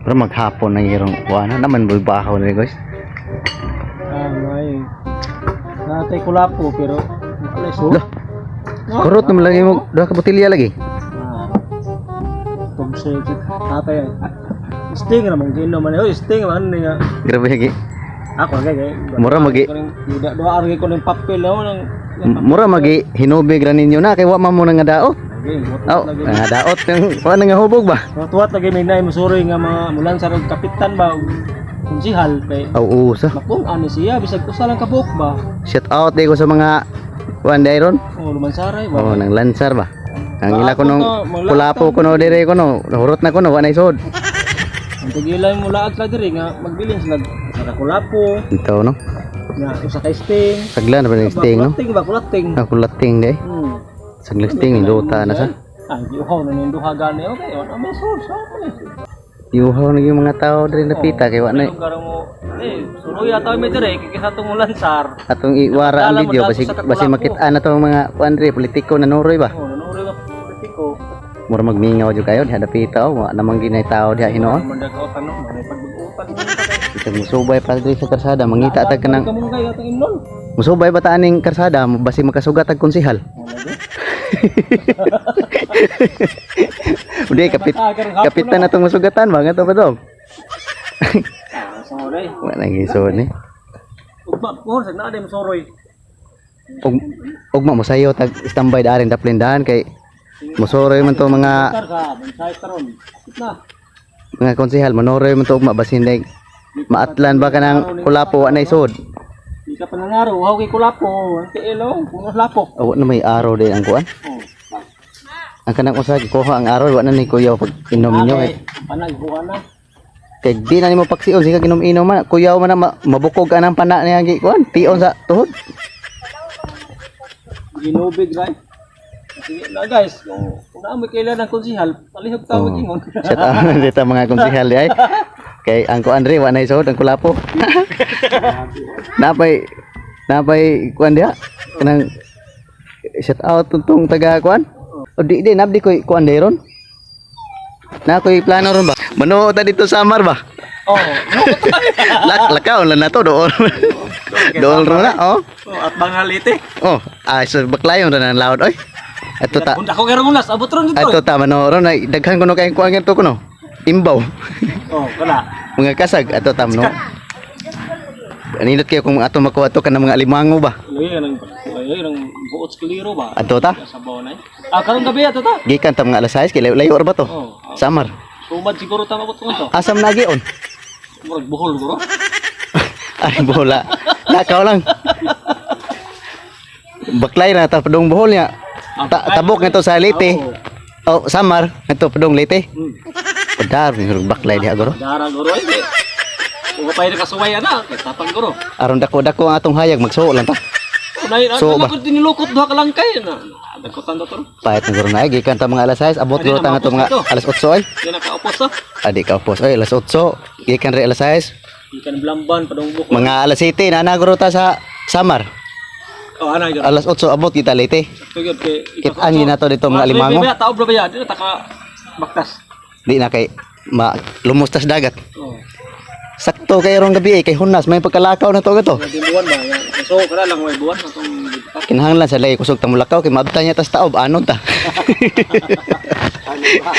Pero maghapon na irong kuana naman boy bahaw na guys. Ah, may. Natay kulapo pero wala so. Lah. Kurot naman lagi mo duha ka botelya lagi. Ah. Tugse tatay. Sting ra mong ginom man. Oy, sting man niya. Grabe lagi. Ako kay kay. Mura magi Duda duha ra ko ning papel oh nang mura magi hinubig ra ninyo na kay wa man mo nang daot. Oh, Oh, nga daot yung wa na nga hubog ba? Tuwat lagi may naay musuroy nga mga mulan sa rog kapitan ba og konsihal kay Aw usa. mapun ani siya bisag usa lang ka buok ba. Shout out di ko sa mga kuan dayron. Oh, lumansaray ba. Oh, nang lansar ba. Ang ila ko nung kulapo ko no dire ko no, hurot na ko no, wa na isod. Ang tigilan mo laag sila diri nga magbilin sila sa kulapo Ito no. nga usa ka sting. Sagla na ba ng sting no? Kulating ba kulating. Ah, kulating day. Sagla sting luta na sa. Ah, giuhaw na ning duha gani okay, wala may source okay. Yuhaw na yung mga tao diri napita kay wa na Anong garong mo? Eh, suloy ata mi diri kay kaysa atong lansar. Atong iwara ang video basi basi makit-an na to ang mga kuan diri politiko na nuroy ba. Oh, nanuroy nga politiko. Mura magmingaw jud kayo diha dapita oh, wa namang ginay tao diha hinuon. Man ka tanong, may pagbugutan. Bisag musubay pa diri sa karsada mangita tag kanang Kamong kay atong imnon. Musubay ba ta aning karsada basi makasugat tag konsihal. Hindi kapit kapitan na tong masugatan ba nga to ba dong? Ah, sorry. Wa na gisod ni. Ugma ko sa naa mo soroy. Ug ugma mo sayo tag standby daarin daplindahan kay mosoroy man to mga Tar ka, bansay taron. Kapit na. Mga konsehal manoroy man to ugma basin like maatlan ba kanang kulapo wa na isod. Di ka panangaro, uhaw kay kulapo, ang tiilo, punos lapo. Aw na may araw din ang kuan. Oh. Ang kanang usa gikuha ang araw wa na ni kuyaw pag inom ninyo kay Panaghuan na. Kay di na nimo paksiyon sige ginom-inom man kuyaw man na mabukog anang pana niya gi kuan tion sa tuhod. Ginubig right. Sige na guys, kung naa mo kailan ng konsihal, palihog ta Oh. mag-ingon. Shout out dito mga konsehal di ay. Kay ang kuan diri wa na isuod ang kulapo. Napay napay kuan diha kanang shout out tong taga kuan. O di di nabdi koy kuan ron. Na koy plano ron ba? Manuot ta dito sa Samar ba? Oh, Lak lakaw lang na to doon. Doon ron na oh. oh, at bangalite. Oh, ah so baklayon ra na ang loud oy. Ato ta Kung ako kay Rungunas, abot ron dito. ato ta manoron ay daghan kuno kay kuan to kuno. Imbaw. Oh, kana. Mga kasag ato tam no. Anilot kayo kung ato makuha to kanang mga alimango ba. Lagi nang buot sa kliro ba? Ato ta. Sa baw na. Ah, karong gabi ato ta. Gikan ta mga alas 6 kay layo, layo ra ba to? Oh, ah, Samar. sumad siguro ta mabot ko to. Asam nagion. Murag buhol guro. Ay bola. Nakaw lang. Baklay na ta padung Bohol niya. Ta tabok nito sa Leyte. Oh, Samar nito padung Leyte. Padar ni baklay diha guro. Dara guro eh. Kung pa kasuway ana, kay tapang guro. Aron dako-dako ang atong hayag magsuo lang ta. Unay, So, so, ba? ba? Dinilukot duha ka lang kay na. Dagkotan to. Pahit na guro na ay gikan ta mga alas 6 abot guro ta nga to mga alas 8 ay. Di na kaupos sa. Adi ka pos ay alas 8 gikan re alas 6 Ikan blamban padung buko. Mga alas 7 na guro ta sa Samar. Oh, ana gyud. Alas 8 abot kita Leyte. Tugod kay Kitaan yun na to dito mga alimango. Taob ra ba ya? Di na taka baktas. Di na kay ma lumustas dagat. Oh. Sakto kay rong gabi eh, kay hunas may pagkalakaw na to gato. Mga buwan ba? So, kada lang may buwan atong bigtak. Kinahanglan sa lay kusog ta mulakaw kay maabtan niya tas taob anon ta. Ano ba?